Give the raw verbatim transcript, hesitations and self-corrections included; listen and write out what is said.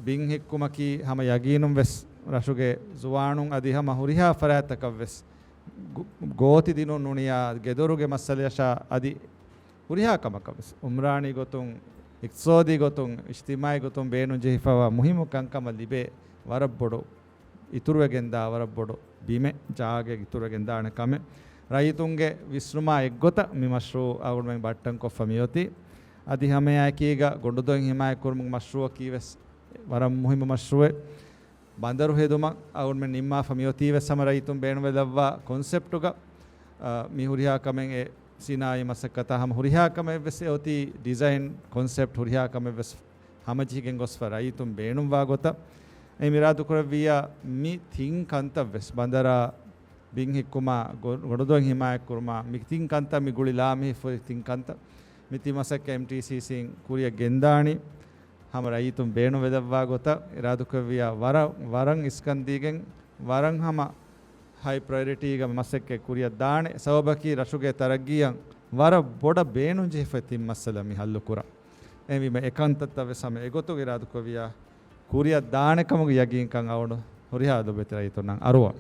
ބިން ހިއްކުމަކީ ހަމަ ޔަގީނުން ވެސް ރަށުގެ ޒުވާނުން އަދި ހަމަ ހުރިހާ ފަރާތްތަކަށް ވެސް ގޯ-، ގޯތި ދިނުން ނޫނިޔާ ގެދޮރުގެ މައްސަލަޔަށާ އަދި ހުރިހާ ކަމަކަށް ވެސް އުމްރާނީ ގޮތުން، އިޤްތިޞާދީ ގޮތުން، އިޖްތިމާޢީ ގޮތުން ބޭނުން ޖެހިފައިވާ މުހިއްމު ކަންކަމަށް ލިބޭ ވަރަށް ބޮޑު އިތުރުވެގެންދާ، ވަރަށް ބޮޑު ބިމެއް، ޖާގައެއް އިތުރުވެގެންދާނެ ކަމެއް. ރައްޔިތުންގެ ވިސްނުމާ އެއްގޮތަށް މި މަޝްރޫޢު އަޅުގަނޑުމެން ބައްޓަން ކޮށްފަ މިއޮތީ. އަދި ހަމައެއާއެކީގަ ގޮނޑުދޮށް ހިމާޔަތްކުރުމުގެ މަޝްރޫޢަކީ ވެސް ވަރަށް މުހިއްމު މަޝްރޫޢެއް. ބަނދަރު ހެދުމަށް އަޅުގަނޑުމެން ނިންމާފަ މިއޮތީ ވެސް ހަމަ ރައްޔިތުން ބޭނުންވެލައްވާ ކޮންސެޕްޓުގަ، އަ، މި ހުރިހާ ކަމެއް އެ ސިނާއީ މަސައްކަތާ ހަމަ ހުރިހާ ކަމެއް ވެސް އެ އޮތީ ޑިޒައިން ކޮންސެޕްޓް ހުރިހާ ކަމެއް ވެސް ހަމަޖެހިގެން ގޮސްފަ ރައްޔިތުން ބޭނުންވާ ގޮތަށް. އެ މިރާދުކުރެއްވިއްޔާ މި ތިން ކަންތައް ވެސް ބަނދަރާ ބިން ހިއްކުމާ، ގޮ-، ގޮނޑުދޮށް ހިމާޔަތްކުރުމާ، މި ތިން ކަންތައް މި ގުޅި ލާމެހިފުރި ތިން ކަންތައް، މި ތިން މަސައްކަތް އެމްޓީސީސީން ކުރިއަށް ގެންދާނީ. ހަމަ ރައްޔިތުން ބޭނުންވެލައްވާ ގޮތަށް އިރާދުކުރެއްވިއްޔާ ވަރަށް، ވަރަށް އިސްކަން ދީގެން، ވަރަށް ހަމަ ހައި ޕްރަޔޮރިޓީގަ މަސައްކަތް ކުރިއަށް ދާނެ. ސަބަބަކީ ރަށުގެ ތަރައްގީއަށް ވަރަށް ބޮޑަށް ބޭނުންޖެހިފައި ތިން މައްސަލަ މި ހައްލުކުރަން. އެހެންވީމަ އެ ކަންތައްތައް ވެސް ހަމަ އެގޮތުގަ އިރާދުކުރެއްވިއްޔާ ކުރިއަށް ދާނެ ކަމުގެ ޔަގީންކަން އަޅުގަނޑު ހުރިހާ ލޮބުވެތި ރައްޔިތުންނަށް އަރުވަން.